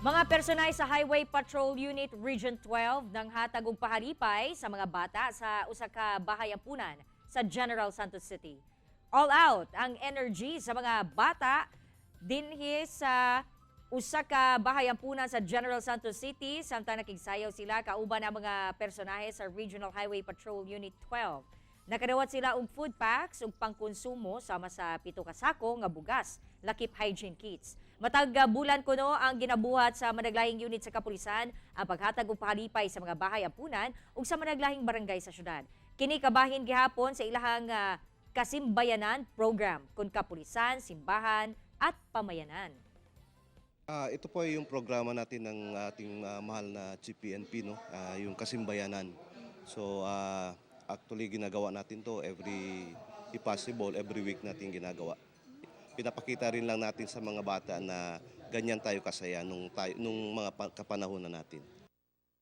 Mga personay sa Highway Patrol Unit Region 12 nanghatag og pahalipay sa mga bata sa usa ka bahay ampunan sa General Santos City. All out ang energy sa mga bata dinhi sa usa ka bahay ampunan sa General Santos City samtang nakigsayaw sila kauban ang mga personahe sa Regional Highway Patrol Unit 12. Nakadawat sila og food packs ug pangkonsumo sama sa 7 ka sako nga bugas, lakip hygiene kits. Matag bulan kuno ang ginabuhat sa managlahing unit sa kapulisan ang paghatag og pahalipay sa mga bahay ampunan ug sa managlahing barangay sa syudad. Kini kabahin gihapon sa ilahang Kasimbayanan program kun kapulisan, simbahan at pamayanan. Ito po ay yung programa natin ng ating mahal na GPNP, no? Yung Kasimbayanan. So, actually ginagawa natin to every, if possible, every week natin ginagawa. Pinapakita rin lang natin sa mga bata na ganyan tayo kasaya nung mga kapanahon na natin.